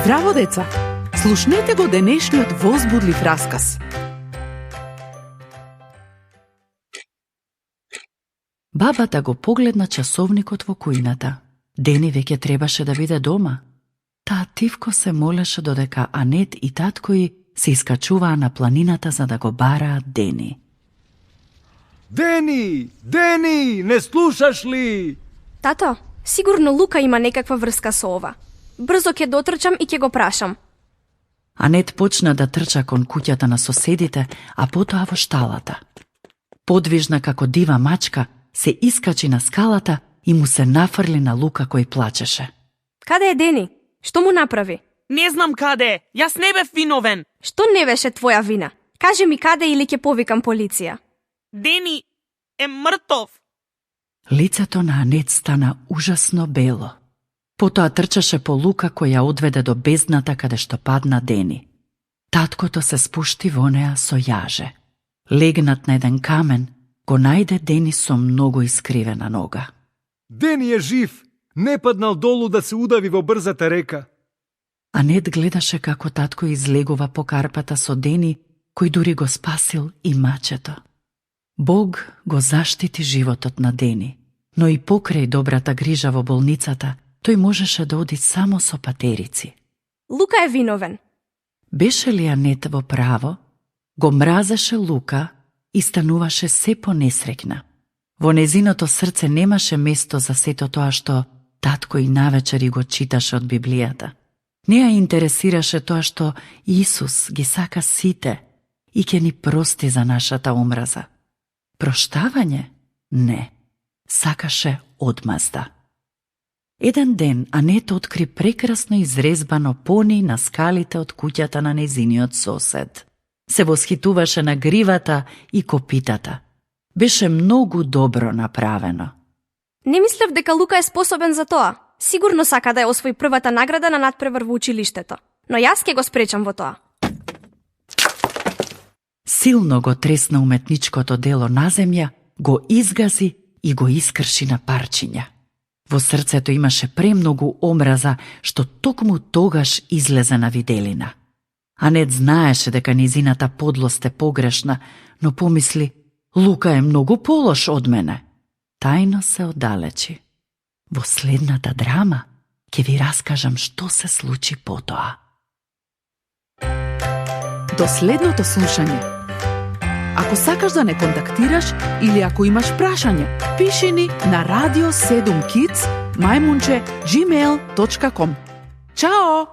Здраво, деца! Слушнете го денешниот возбудлив расказ. Бабата го погледна часовникот во кујната. Дени веќе требаше да биде дома. Таа тивко се молеше додека Анет и татко ѝ се искачуваа на планината за да го бараат Дени. Дени! Дени! Не слушаш ли? Тато, сигурно Лука има некаква врска со ова. Брзо ќе дотрчам и ќе го прашам. Анет почна да трча кон куќата на соседите, а потоа во шталата. Подвижна како дива мачка, се искачи на скалата и му се нафрли на Лука кој плачеше. Каде е Дени? Што му направи? Не знам каде е. Јас не бев виновен. Што не беше твоја вина? Кажи ми каде или ќе повикам полиција. Дени е мртов. Лицето на Анет стана ужасно бело. Потоа трчаше по Лука кој ја одведе до бездната каде што падна Дени. Таткото се спушти во неа со јаже. Легнат на еден камен, го најде Дени со многу искривена нога. Дени е жив! Не паднал долу да се удави во брзата река. Анет гледаше како татко излегува по карпата со Дени, кој дури го спасил и мачето. Бог го заштити животот на Дени, но и покрај добрата грижа во болницата, тој можеше да оди само со патерици. Лука е виновен. Беше ли Анет во право? Го мразеше Лука и стануваше се понесреќна. Во незиното срце немаше место за сето тоа што татко и навечери го читаше од Библијата. Не ја интересираше тоа што Исус ги сака сите и ќе ни прости за нашата омраза. Проштавање? Не. Сакаше одмазда. Еден ден Анет откри прекрасно изрезбано пони на скалите од куќата на незиниот сосед. Се восхитуваше на гривата и копитата. Беше многу добро направено. Не мислев дека Лука е способен за тоа. Сигурно сака да ја освои првата награда на надпревар во училиштето. Но јас ќе го спречам во тоа. Силно го тресна уметничкото дело на земја, го изгази и го искрши на парчиња. Во срцето имаше премногу омраза, што токму тогаш излезе на виделина. Анет знаеше дека низината подлост е погрешна, но помисли, Лука е многу полош од мене. Тајно се оддалечи. Во следната драма ќе ви раскажам што се случи потоа. До следното слушање. Ако сакаш да не контактираш или ако имаш прашање, пиши ни на radio7kids@gmail.com. Чао!